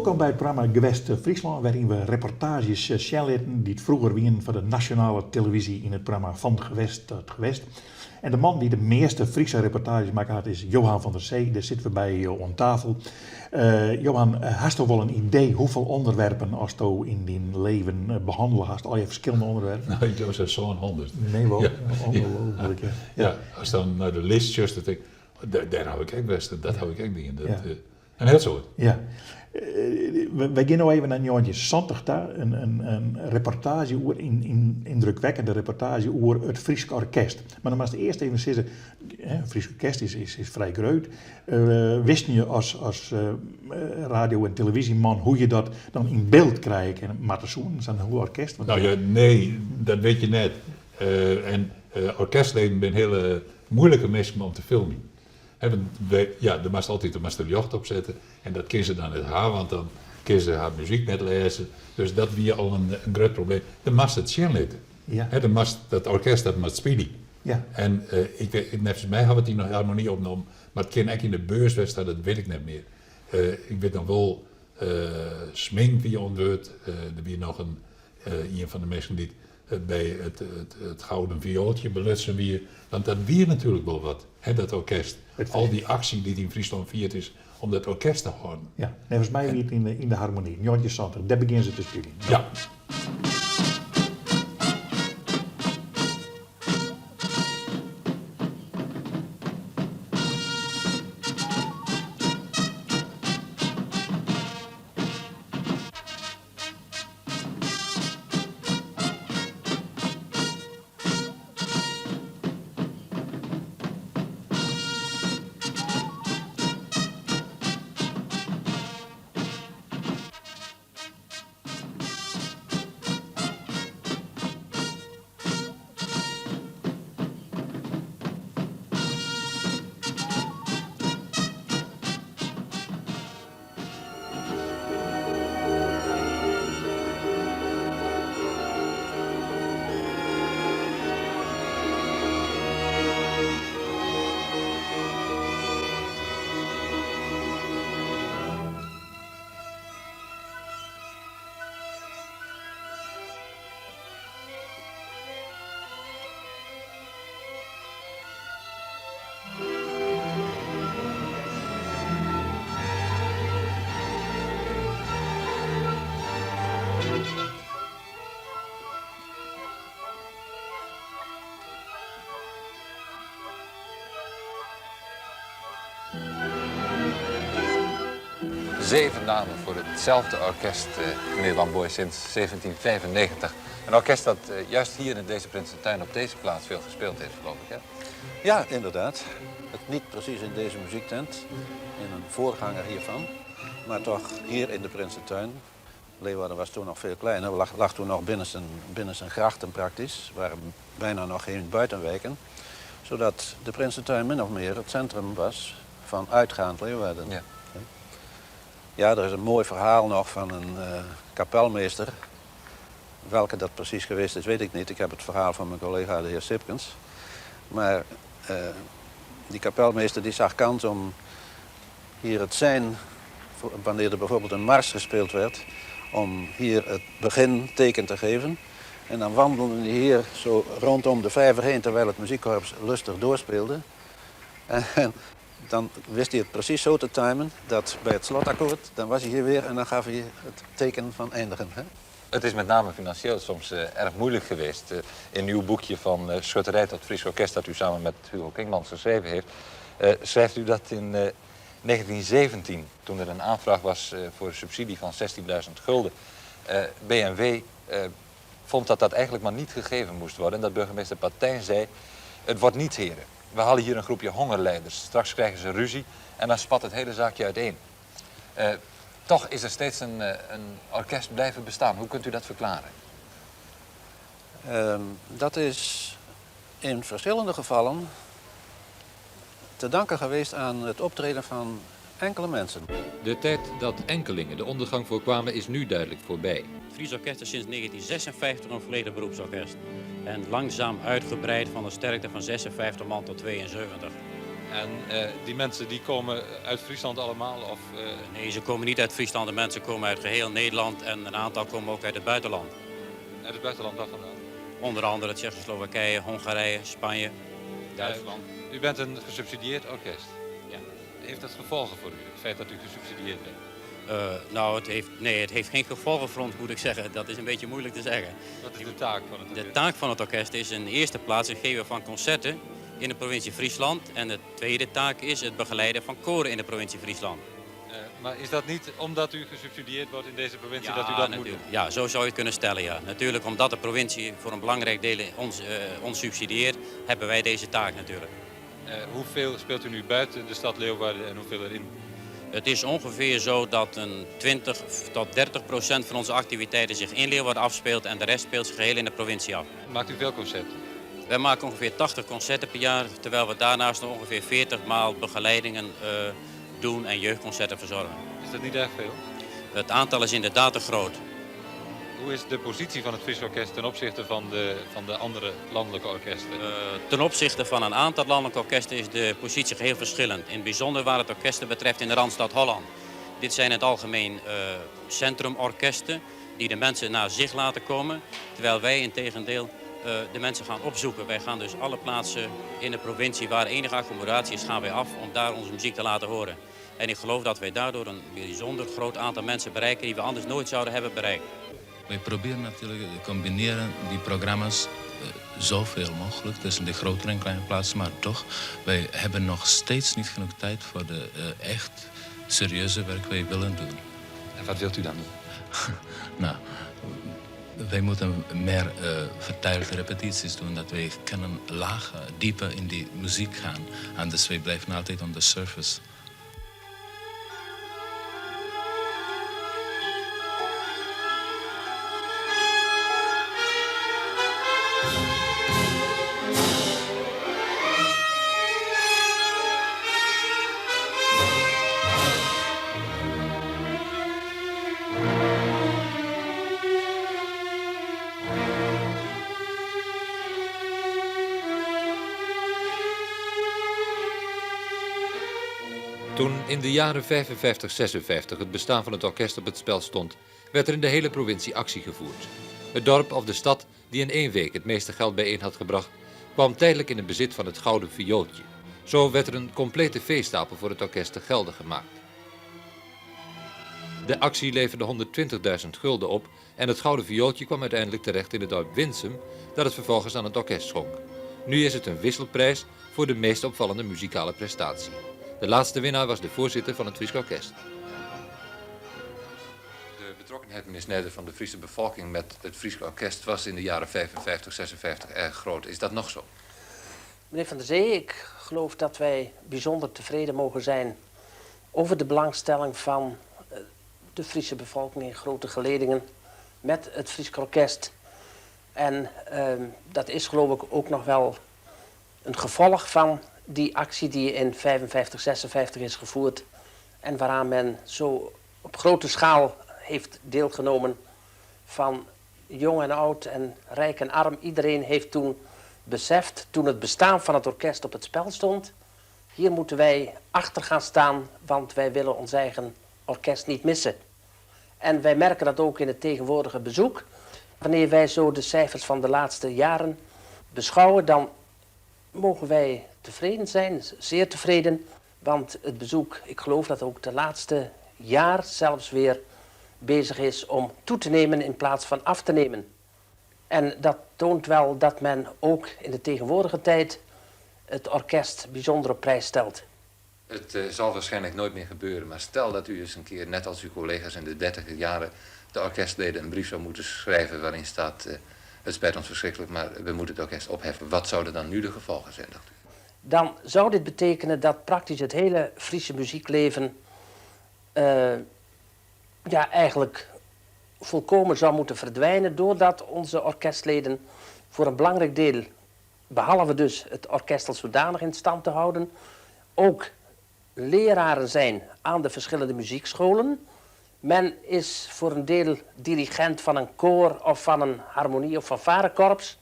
Wolkom by it programma Gewest Fryslân, wêryn we reportaazjes sjen litten dy't froeger wienen foar de nasjonale televyzje yn it programma Van Gewest tot Gewest. En de man dy't de measte Fryske reportaazjes makke hat is Johan van der Zee. Dêr sitte we by oan tafel. Johan, hasto wol in idee hoefolle ûnderwerpen asto yn dyn leven behannele hast, allegear ferskillende ûnderwerpen? No, ik leau sa'n 700. Nee wol, ongelooflik. Ja. Ja, ast dan nei de list sjochst, dan tink ik, dêr haw ik ek west en dat haw ik ek dien. Dat, In hiel soad. Ja. Wy gean no even nei 1970 ta, in reportaazje oer, in yndrukwekkende reportaazje oer it Frysk Orkest. Mar dan moatst earst even sizze, it Frysk Orkest is frij grut. Wisten je as radio en televyzjeman hoe je dat dan yn byld krije kinne moatte soenen, sa'n hiel orkest? No ja, nee, dat wit je net. En orkestleden binne hiele moeilike minsken om te filmjen. Ja, do moatst altyd do moatst der ljocht op sette en dat kinne se dan net ha, want dan kinne se har muzyk net lêze. Dus dat wie al in grut probleem. Do moatst it sjen litte. Do moatst, dat orkest dat moat spylje. En ik wit, neffens my hawwe we it yn de Harmonie opnommen, mar it kin ek yn de Beurs west ha, dat wit ik net mear. Ik wit noch wol, Smink wie oan it wurd, der wie noch in ien fan de minsken dy't by it Gouden Viooltje belutsen wie. Want dat wie natuerlik wol wat, hè, dat orkest. Al dy aksje dy't yn Fryslân fierd is om dat orkest te hâlden. Ja, neffens my wie it yn de Harmonie, 1970. Dêr begjinne se te spyljen. Ja. Zeven namen voor hetzelfde orkest, eh, meneer Lamboy, sinds 1795. Een orkest dat eh, juist hier in deze Prinsentuin op deze plaats veel gespeeld heeft, geloof ik, hè? Ja, inderdaad. Het niet precies in deze muziektent, in een voorganger hiervan, maar toch hier in de Prinsentuin. Leeuwarden was toen nog veel kleiner, lag, lag toen nog binnen zijn, binnen zijn grachten praktisch. Er waren bijna nog geen buitenwijken. Zodat de Prinsentuin min of meer het centrum was van uitgaand Leeuwarden. Ja. Ja, er is een mooi verhaal nog van een uh, kapelmeester. Welke dat precies geweest is, weet ik niet. Ik heb het verhaal van mijn collega, de heer Sipkens. Maar uh, die kapelmeester die zag kans om hier het sein, wanneer er bijvoorbeeld een mars gespeeld werd, om hier het beginteken te geven. En dan wandelde hij hier zo rondom de vijver heen terwijl het muziekkorps lustig doorspeelde. En dan wist hij het precies zo te timen dat bij het slotakkoord, dan was hij hier weer en dan gaf hij het teken van eindigen. Hè? Het is met name financieel soms uh, erg moeilijk geweest. Uh, in uw boekje van uh, Schutterij tot Fries Orkest, dat u samen met Hugo Kingmans geschreven heeft, schrijft u dat in 1917, toen er een aanvraag was voor een subsidie van 16.000 gulden, BMW vond dat dat eigenlijk maar niet gegeven moest worden. En dat burgemeester Patijn zei, het wordt niet heren. We halen hier een groepje hongerlijders. Straks krijgen ze ruzie en dan spat het hele zaakje uiteen. Uh, toch is er steeds een, eh, een orkest blijven bestaan. Hoe kunt u dat verklaren? Um, dat is in verschillende gevallen te danken geweest aan het optreden van enkele mensen. De tijd dat enkelingen de ondergang voorkwamen is nu duidelijk voorbij. Het Fries Orkest is sinds 1956 een volledig beroepsorkest. En langzaam uitgebreid van een sterkte van 56 man tot 72. En die mensen die komen uit Friesland allemaal? Of, Nee, ze komen niet uit Friesland. De mensen komen uit geheel Nederland en een aantal komen ook uit het buitenland. Uit het buitenland, waar vandaan? Onder andere Tsjechoslowakije, Hongarije, Spanje, Duitsland. U bent een gesubsidieerd orkest. Ja. Heeft dat gevolgen voor u, het feit dat u gesubsidieerd bent? Nou, het heeft, nee, het heeft geen gevolgen voor ons, moet ik zeggen. Dat is een beetje moeilijk te zeggen. Wat is de taak van het De orkest? taak van het orkest is in de eerste plaats het geven van concerten in de provincie Friesland. En de tweede taak is het begeleiden van koren in de provincie Friesland. Maar is dat niet omdat u gesubsidieerd wordt in deze provincie dat u dat moet doen? natuurlijk. Ja, zo zou je het kunnen stellen, ja. Natuurlijk, omdat de provincie voor een belangrijk deel ons subsidieert, hebben wij deze taak natuurlijk. Hoeveel speelt u nu buiten de stad Leeuwarden en hoeveel erin? Het is ongeveer zo dat een 20 tot 30% van onze activiteiten zich in Leeuwarden afspeelt en de rest speelt zich geheel in de provincie af. Maakt u veel concerten? Wij maken ongeveer 80 concerten per jaar, terwijl we daarnaast nog ongeveer 40 maal begeleidingen doen en jeugdconcerten verzorgen. Is dat niet erg veel? Het aantal is inderdaad te groot. Hoe is de positie van het Fries Orkest ten opzichte van de andere landelijke orkesten? Ten opzichte van een aantal landelijke orkesten is de positie geheel verschillend. In het bijzonder waar het orkesten betreft in de Randstad Holland. Dit zijn in het algemeen centrumorkesten die de mensen naar zich laten komen. Terwijl wij integendeel de mensen gaan opzoeken. Wij gaan dus alle plaatsen in de provincie waar enige accommodatie is, gaan wij af om daar onze muziek te laten horen. En ik geloof dat wij daardoor een bijzonder groot aantal mensen bereiken die we anders nooit zouden hebben bereikt. Wij proberen natuurlijk te combineren die programma's zoveel mogelijk tussen de grotere en kleine plaatsen, maar toch, wij hebben nog steeds niet genoeg tijd voor de echt serieuze werk wij willen doen. En wat wilt u dan doen? Wij moeten meer vertaalde repetities doen, dat wij kunnen lager, dieper in die muziek gaan. Anders wij blijven altijd on the surface. Toen in de jaren 55, 56 het bestaan van het orkest op het spel stond, werd er in de hele provincie actie gevoerd. Het dorp of de stad die in 1 week het meeste geld bijeen had gebracht, kwam tijdelijk in het bezit van het gouden viooltje. Zo werd er een complete veestapel voor het orkest te gelden gemaakt. De actie leverde 120.000 gulden op en het gouden viooltje kwam uiteindelijk terecht in het dorp Winsum, dat het vervolgens aan het orkest schonk. Nu is het een wisselprijs voor de meest opvallende muzikale prestatie. De laatste winnaar was de voorzitter van het Fries Orkest. De betrokkenheid, meneer Snijder, van de Friese bevolking met het Fries Orkest was in de jaren 55, 56 erg groot. Is dat nog zo? Meneer Van der Zee, ik geloof dat wij bijzonder tevreden mogen zijn over de belangstelling van de Friese bevolking in grote geledingen met het Fries Orkest. En dat is geloof ik ook nog wel een gevolg van die actie die in 55, 56 is gevoerd en waaraan men zo op grote schaal heeft deelgenomen van jong en oud en rijk en arm. Iedereen heeft toen beseft, toen het bestaan van het orkest op het spel stond, hier moeten wij achter gaan staan, want wij willen ons eigen orkest niet missen. En wij merken dat ook in het tegenwoordige bezoek. Wanneer wij zo de cijfers van de laatste jaren beschouwen, dan mogen wij tevreden zijn, zeer tevreden. Want het bezoek, ik geloof dat ook de laatste jaar zelfs weer bezig is om toe te nemen in plaats van af te nemen. En dat toont wel dat men ook in de tegenwoordige tijd het orkest bijzonder op prijs stelt. Het zal waarschijnlijk nooit meer gebeuren, maar stel dat u eens een keer, net als uw collega's in de 30e jaren, de orkestleden een brief zou moeten schrijven waarin staat, het spijt ons verschrikkelijk, maar we moeten het orkest opheffen. Wat zouden dan nu de gevolgen zijn, dacht u? Dan zou dit betekenen dat praktisch het hele Friese muziekleven eigenlijk volkomen zou moeten verdwijnen, doordat onze orkestleden voor een belangrijk deel, behalve dus het orkest als zodanig in stand te houden, ook leraren zijn aan de verschillende muziekscholen. Men is voor een deel dirigent van een koor of van een harmonie- of fanfarekorps.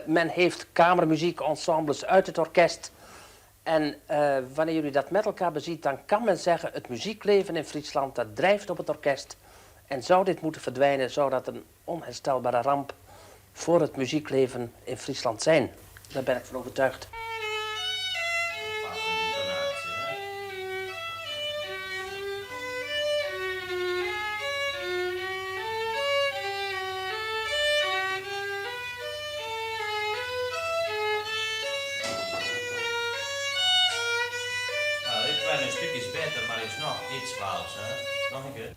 Men heeft kamermuziekensembles uit het orkest. En eh, wanneer jullie dat met elkaar beziet, dan kan men zeggen, het muziekleven in Friesland, dat drijft op het orkest. En zou dit moeten verdwijnen, zou dat een onherstelbare ramp voor het muziekleven in Friesland zijn. Daar ben ik van overtuigd. Nou, dit kleine stukje is beter, maar is nog iets vals, hè? Nog een keer.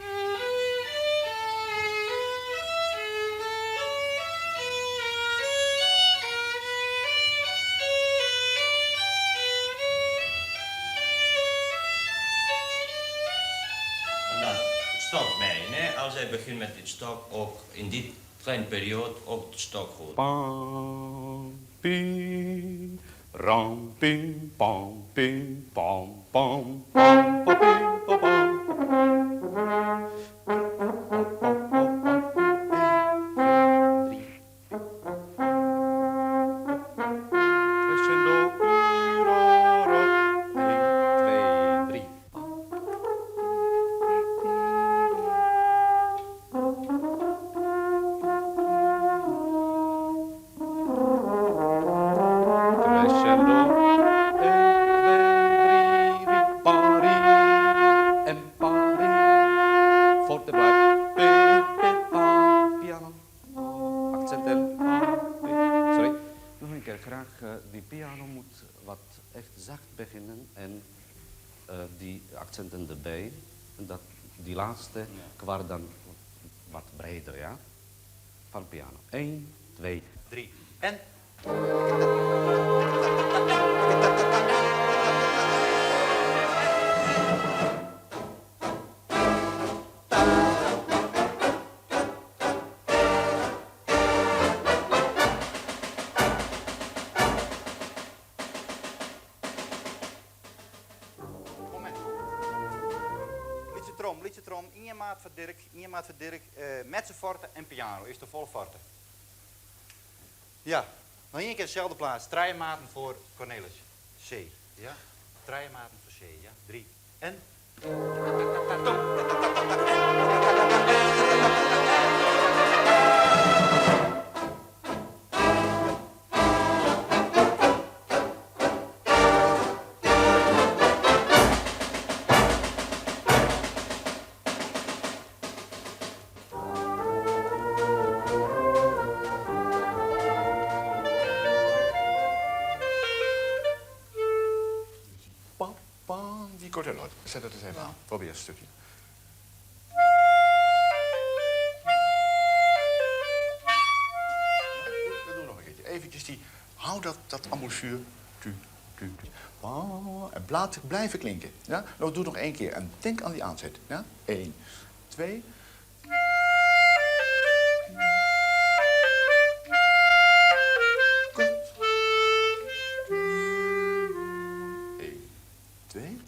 En dan het stok mee, hè? Als hij begint met dit stok, ook in dit kleine periode, ook het stok goed. Pam, pim, ram, pim, pam, pim, pam, pam, pam, pa, pim, pa, pam. Crescendo, ro, ro. 1, 2, 3. Crescendo. 1, 2, 3, ri, pa, ri, en pa, ri. Forte blijft. P, P, pa, piano. Accent en A, P. Sorry. Nog een keer graag, die piano moet wat echt zacht beginnen en die accenten erbij. En dat, die laatste kwart dan wat breder, ja? Van piano. 1, 2, 3 en... Moment. Lytse trom, lytse trom, ien maat foar Dirk, ien maat foar Dirk, mezzoforte en piano, is de volle forte. Ja, noch ien kear deselde plaats, trije maten foar Cornelis. C, ja? Trije maten foar C, ja? Drie en... Pam, pam, die korte noot. Zet dat eens even aan. Probeer een stukje. Dat doen we nog een keertje. Eventjes die... Hou dat embouchure. Tu, tu, tu. Pa, en laat het blijven klinken. Ja? Nou, doe het nog één keer. En denk aan die aanzet. Ja? 1, 2... 2.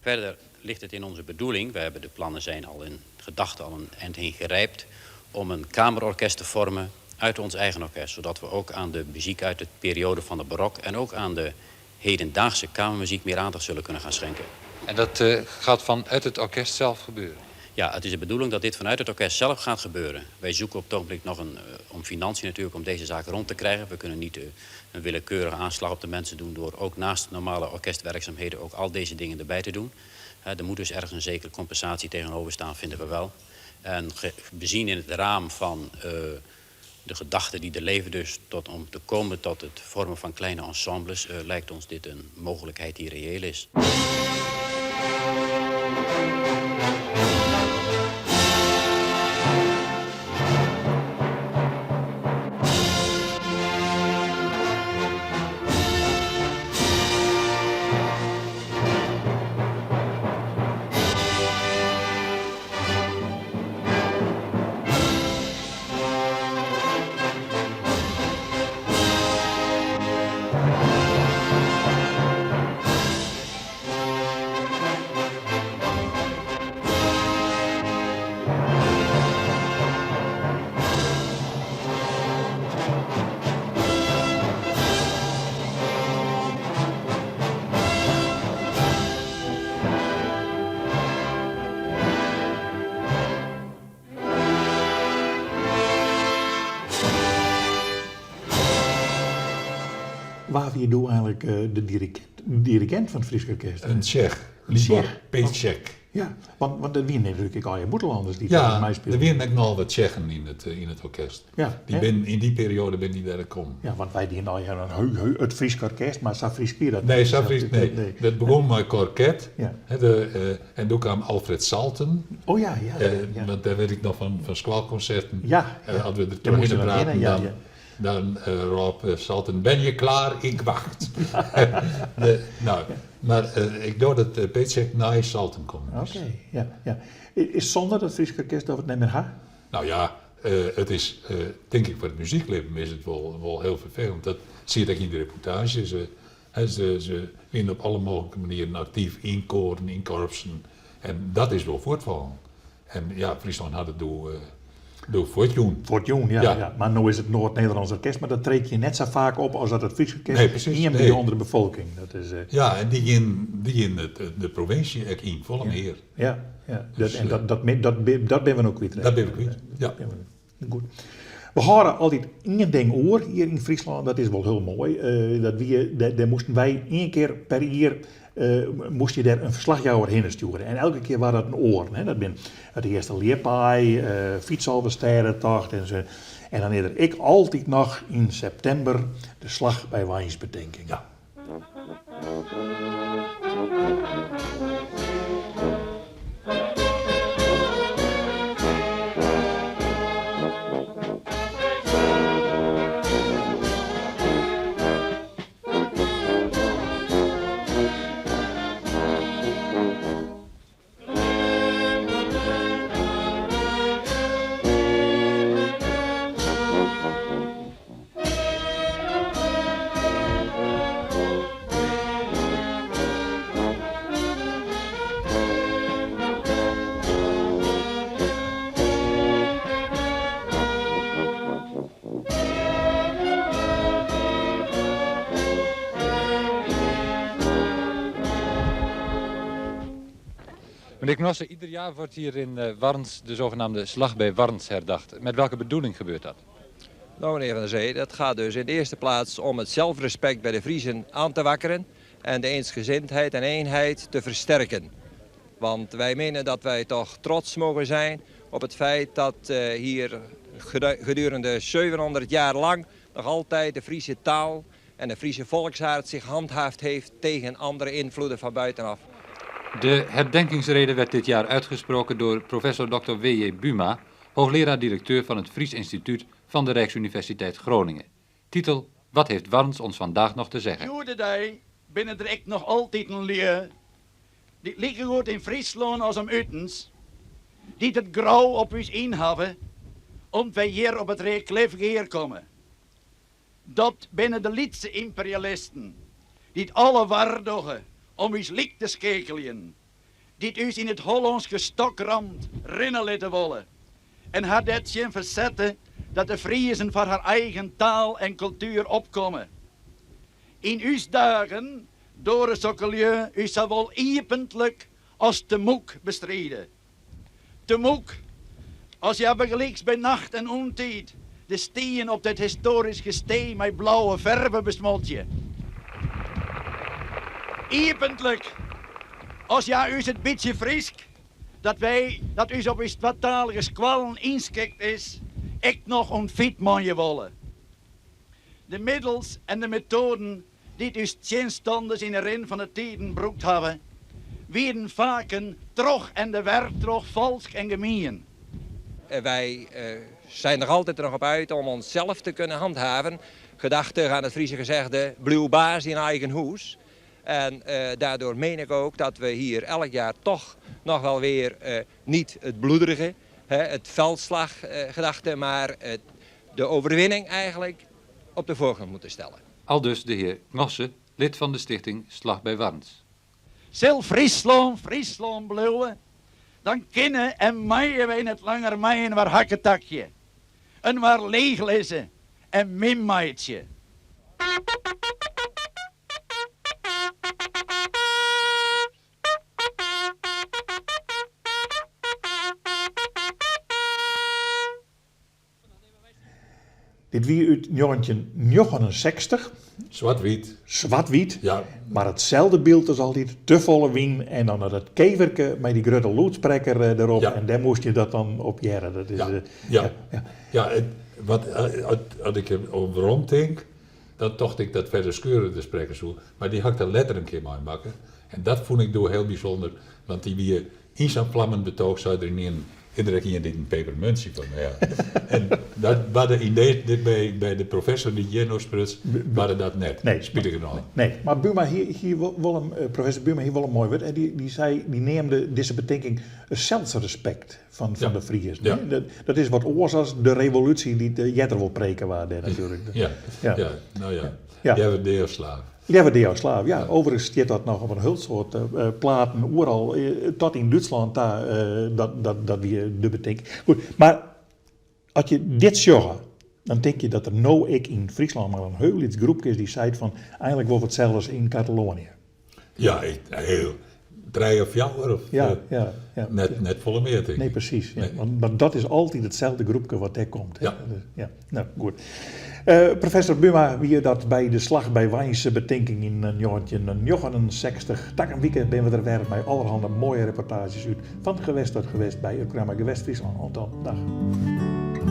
Verder ligt het in onze bedoeling, we hebben de plannen zijn al in gedachten al een eind heen gerijpt, om een kamerorkest te vormen uit ons eigen orkest. Zodat we ook aan de muziek uit de periode van de barok en ook aan de hedendaagse kamermuziek meer aandacht zullen kunnen gaan schenken. En dat eh, gaat vanuit het orkest zelf gebeuren? Ja, het is de bedoeling dat dit vanuit het orkest zelf gaat gebeuren. Wij zoeken op het ogenblik nog een, eh, om financiën natuurlijk om deze zaak rond te krijgen. We kunnen niet eh, een willekeurige aanslag op de mensen doen door ook naast normale orkestwerkzaamheden ook al deze dingen erbij te doen. Er moet dus ergens een zekere compensatie tegenover staan, vinden we wel. En bezien in het raam van eh, de gedachten die er leven dus tot, om te komen tot het vormen van kleine ensembles, lijkt ons dit een mogelijkheid die reëel is. Wa wie doe eigenlik eh, de dirigint, dirigint fan it Frysk Orkest? In Tsjech, In Libor Tsjech. Pecek. Ja, want der wienen natuerlik ek allegear bûtenlanners dy't Ja, mei der spilen. wienen ek noch wat Tsjechen yn it orkest. Ja, Dy hè? bin, yn dy perioade binne dy dêr kommen. Ja, want wy dienen allegear in heu, heu, it Frysk Orkest, mar sa Frysk wie dat Nee, net. sa Frysk, nee. Dat begûn mei Cor Ket. Ja. Hè, en doe kaam Alfred Salten. Oh ja, ja, ja. Want dêr wit ik noch fan skoalkonserten. Ja, ja. As we der Dêr moast trochhinne er dan praten, hinne, ja, dan, ja. dan rôp Salten, ben je klaar? Ik wacht. No, mar ik doch dat Pecek nei Salten kommen is. Oké, ja, ja. Is sonde dat Frysk Orkest dat we it net mear ha? No ja, it is, tink ik, foar it muzyklibben is it wol hiel ferfelend. Dat siet ek yn de reportaazje. Se wienen op alle mooglike manieren aktyf yn koaren, yn korpsen. En dat is wol fuortfallen. En ja, Fryslân hat it doe fuortjûn. Fuortjûn, ja, Ja. ja. Mar no is it Noard-Nederlânsk Orkest, mar dat treedt jin net sa faak op as dat it Frysk Orkest Nee, presys, ien by nee. ûnder de befolking. Dat is, Ja, en dy gean, dy gean de provinsje ek yn, folle mear. Ja, ja. Dus, Dat, en dat, dat, dat, dat binne we no kwyt. Dat binne we kwyt, ja. Goed. We hâlde altyd ien ding oer hjir yn Fryslân, dat is wol hiel moai. Dat wie, dêr moasten wy ien kear per jier moast je dêr in ferslachjouwer hinne stjoere. En elke kear waard dat in oar. Hè. Dat bin it earste ljipaai, fytsalvestêdetocht en sa. En dan is der ek altyd noch yn septimber de Slach by Warns betinking. Ja. Meneer Cnossen, ieder jaar wordt hier in eh, Warns de zogenaamde Slag bij Warns herdacht. Met welke bedoeling gebeurt dat? Nou, meneer Van der Zee, dat gaat dus in de eerste plaats om het zelfrespect bij de Friezen aan te wakkeren en de eensgezindheid en eenheid te versterken. Want wij menen dat wij toch trots mogen zijn op het feit dat eh, hier gedurende 700 jaar lang nog altijd de Friese taal en de Friese volksaard zich handhaafd heeft tegen andere invloeden van buitenaf. De herdenkingsrede werd dit jaar uitgesproken door professor dr. W.J. Buma, hoogleraar-directeur van het Fries Instituut van de Rijksuniversiteit Groningen. Titel: Wat heeft Warns ons vandaag nog te zeggen? Hjoed-de-dei binne der ek noch altiten lju dy't likegoed yn Fryslân as om utens, dy't it grau op ús yn hawwe om't wy hjir op it Reaklif gearkomme. Dat binne de lytse ymperialisten dy't alle war dogge om ús lyk te skeakeljen, dy't ús yn it Hollânske stokramt rinne litte wolle. en har dêr tsjin fersette dat de Friezen foar har eigen taal en kultuer opkomme. Yn ús dagen doare sokke lju ús sawol iepentlik as temûk bestride. Temûk as hja bygelyks by nacht en ûntiid de stien op dit histoaryske stee mei blauwe ferve besmodzje. Iepentlik as hja ús it bytsje Frysk dat wy dat ús op ús twatalige skoallen ynskikt is, ek noch ûntfytmanje wolle. De middels en de metoaden dy't ús tsjinstanners yn 'e rin fan 'e tiden brûkt hawwe, wienen faken troch en de wer troch falsk en gemien. Wij zijn nog altijd er nog op uit om onszelf te kunnen handhaven. Gedachtig aan het Friese gezegde, bliuw baas in eigen hûs. En daardoor meen ik ook dat we hier elk jaar toch nog wel weer niet het bloederige, het veldslaggedachte, maar de overwinning eigenlijk op de voorgrond moeten stellen. Aldus de heer Cnossen, lid van de stichting Slag bij Warns. Sil Fryslân Fryslân bliuwe, dan kinne en meie wy net langer mei-inoar hakketakje, inoar leechlizze en min meitsje. Dit wie út 1969. Swart-wyt. Swart-wyt. Ja. Mar itselde byld as altyd, te folle wyn en dan dat keverke mei dy grutte lûdsprekker eh, derop. Ja. En dêr moast je dat dan op hearre. Dat is, Ja. eh, Ja. ja. Ja, it, wat, eh, as ik der werom tink, dan tocht ik dat Fedde Schurer der sprekke soe, mar dy ha ik der letter in kear mei makke. En dat fûn ik doe hiel bysûnder, want dy wie yn sa'n flammend betooch sei der ynienen, is der ek ien dy't in pepermuntsje foar my hat? En dat barde yn dit by, by de professor dy't hjir no spruts, barde dat net, Nee, spitigernôch. Nee, mar Buma hie, hie wol in, eh, professor Buma hie wol in moai wurd. Dy, dy sei, dy neamde dizze betinking selsrespekt fan, fan Ja. de Friezen. Ja. Dat, dat is wat oars as de revolúsje dy't eh, earder wol preke waard dêr natuerlik. Ja, Ja. ja. no ja. Ja. Leaver dea as slaaf. Leaver dea as slaaf, ja. Overigens stiet dat noch op in hiel soad eh, platen oeral, eh, tot yn Dútslân ta, eh, dat, dat, dat wie de betinking. Goed, mar as je dit sjogge, dan tink je dat der no ek yn Fryslân mar in hiel lyts groepke is dy't seit fan einlik wol wat itselde as yn Kataloanië. Ja, ik, hiel, trije of fjouwer of Ja, eh, ja, ja. net, net folle mear tink Nee, ik. presys. Ja. Nee. Want, want dat is altyd itselde groepke wat dêr komt. Hè. Ja. Dus, ja. Nou, goed. Eh, professor Buma wie dat by de Slach by Warns betinking yn 1969. Takom wike binne we der wer mei allerhande moaie reportaazjes út fan gewest tot gewest by it programma Gewest Fryslân. Oant dan, dag.